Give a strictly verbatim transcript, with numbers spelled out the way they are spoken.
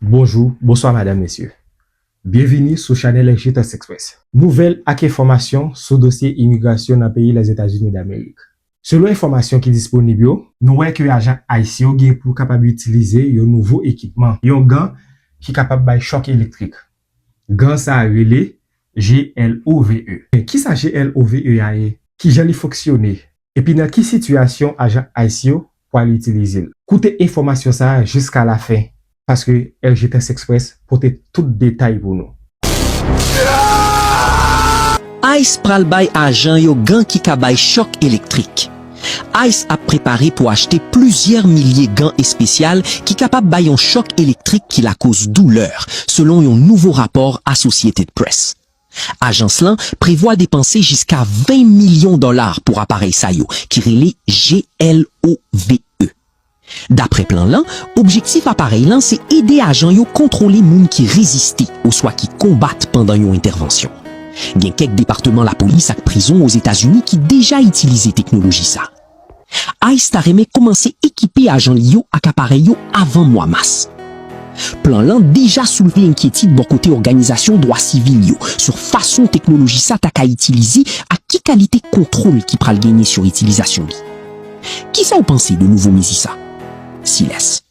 Bonjou, bonswa madam, mesye. Byenvini sou chanèl L G Test Express. Nouvèl ak enfòmasyon sou dosye imigrasyon nan peyi Lèzetazini Damerik. Selon enfòmasyon ki disponib yo, nou wè ke ajan ice yo gen pou kapab itilize yon nouvo ekipman, yon gan ki kapab bay chòk elektrik. Gan sa a rele G L O V E. Men kisa G L O V E a ye? Kijan li fonksyone? Epi nan ki sitiyasyon ajan ice yo pral itilize l? Koute enfòmasyon sa a jiska lafen, paske L G Test Express pote tout detay pou nou. ice pral bay ajan yo gan ki ka bay chòk elektrik. ice ap prepare pou achte plizyè milye gan espesyal ki kapab bay yon chòk elektrik ki lakoz doulè, selon yon nouvo rapò Associated Press. Ajans lan prevwa depanse jiska ven milyon dola pou aparèy sa yo, ki rele G L O V E. Daprè plan lan, objektif aparèy lan se ede ajan yo kontwole moun ki reziste oswa ki konbat pandan yon entèvansyon. Gen kèk depatman lapolis ak prizon Ozetazini ki deja itilize teknoloji sa. ice ta renmen kòmanse ekipe ajan li yo ak aparèy yo avan mwa mas. Plan lan deja soulve enkyetid bò kote òganizasyon dwa sivil yo sou fason teknoloji sa ta ka itilize ak ki kalite kontwòl ki pral genyen sou itilizasyon li. Kisa w panse de nouvo mezi sa? Silas.